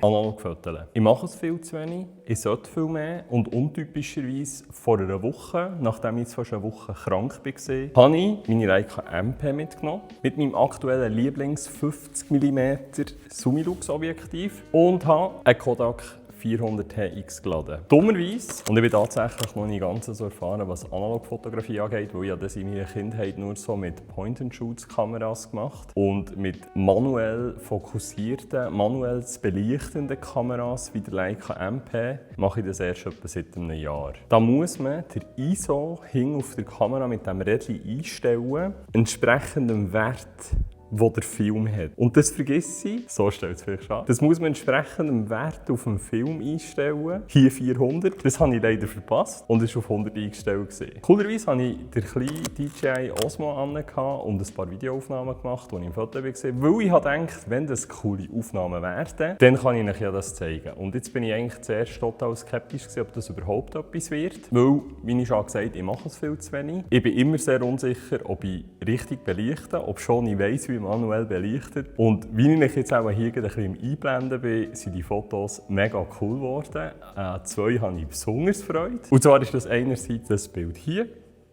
Analog Fotos. Ich mache es viel zu wenig, ich sollte viel mehr und untypischerweise vor einer Woche, nachdem ich jetzt fast eine Woche krank war, habe ich meine Leica MP mitgenommen mit meinem aktuellen Lieblings 50 mm Summilux-Objektiv und habe einen Kodak 400 TX geladen. Dummerweise, und ich bin tatsächlich noch nicht ganz so erfahren, was Analogfotografie angeht, weil ich das in meiner Kindheit nur so mit Point-and-Shoots-Kameras gemacht und mit manuell fokussierten, manuell zu belichtenden Kameras wie der Leica MP mache ich das erst etwa seit einem Jahr. Da muss man den ISO hin auf der Kamera mit dem Rädchen einstellen, entsprechendem Wert, wo der Film hat. Und das vergesse ich, so stellt es vielleicht an. Das muss man entsprechend dem Wert auf dem Film einstellen. Hier 400, das habe ich leider verpasst und es war auf 100 eingestellt. Coolerweise hatte ich den kleinen DJI Osmo an und ein paar Videoaufnahmen gemacht, die ich im Foto gesehen habe. Weil ich dachte, wenn das coole Aufnahmen werden, dann kann ich euch ja das zeigen. Und jetzt bin ich eigentlich zuerst total skeptisch gewesen, ob das überhaupt etwas wird. Weil, wie ich schon gesagt habe, ich mache es viel zu wenig. Ich bin immer sehr unsicher, ob ich richtig belichte, ob schon ich weiss, wie manuell belichtet. Und wie ich jetzt auch hier ein bisschen im Einblenden bin, sind die Fotos mega cool geworden. Zwei habe ich besonders Freude. Und zwar ist das einerseits das Bild hier.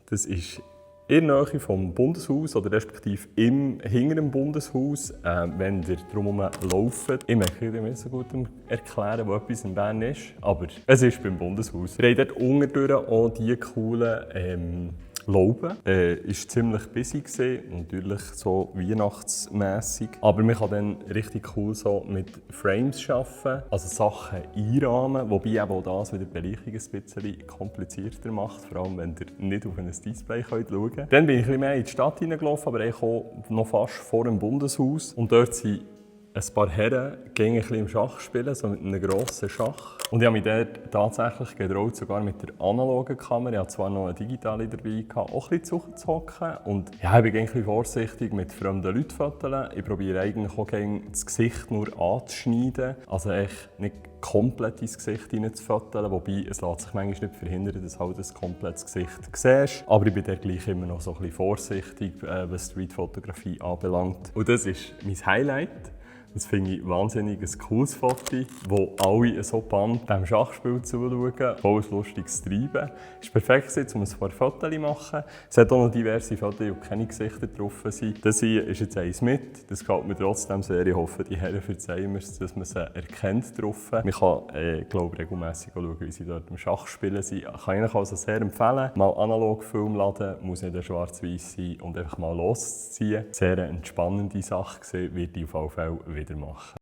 Das ist in der Nähe vom Bundeshaus oder respektive hinter dem Bundeshaus, wenn ihr drumherum lauft. Ich möchte nicht mehr so gut erklären, wo etwas in Bern ist, aber es ist beim Bundeshaus. Wir haben dort unten auch die coolen Lauben. Ist ziemlich busy gewesen, natürlich so weihnachtsmässig. Aber man kann dann richtig cool so mit Frames arbeiten, also Sachen einrahmen, wobei eben auch das mit der Beleuchtung ein bisschen komplizierter macht, vor allem wenn ihr nicht auf ein Display schauen könnt. Dann bin ich ein bisschen mehr in die Stadt hineingelaufen, aber ich auch noch fast vor dem Bundeshaus. Und dort sind ein paar Herren gehen ein bisschen im Schach spielen, so mit einem grossen Schach. Und ich habe mich dort tatsächlich getraut, sogar mit der analogen Kamera. Ich hatte zwar noch eine digitale dabei, auch ein bisschen zu hocken. Und ja, ich bin ein bisschen vorsichtig mit fremden Leuten fotografieren. Ich probiere eigentlich auch das Gesicht nur anzuschneiden. Also echt nicht komplett ins Gesicht hinein zu fotografieren. Wobei es lässt sich manchmal nicht verhindern, dass du halt ein komplettes Gesicht siehst. Aber ich bin dort gleich immer noch so ein bisschen vorsichtig, was Streetfotografie anbelangt. Und das ist mein Highlight. Das finde ich wahnsinnig ein cooles Foto, wo alle so band dem Schachspiel zuschauen, voll ein lustiges Treiben. Es war perfekt, um ein paar Fotos zu machen. Es hat auch noch diverse Fotos, wo keine Gesichter drauf sind. Das hier ist jetzt eins mit. Das gefällt mir trotzdem sehr. Ich hoffe, die Herren verzeihen mir, dass man sie erkennt drauf. Man kann, glaube regelmässig schauen, wie sie dort im Schachspielen sind. Ich kann Ihnen also sehr empfehlen, mal analog Film laden, muss nicht schwarz-weiß sein und einfach mal losziehen. Sehr eine entspannende Sache gewesen, wird die auf jeden Fall wieder machen.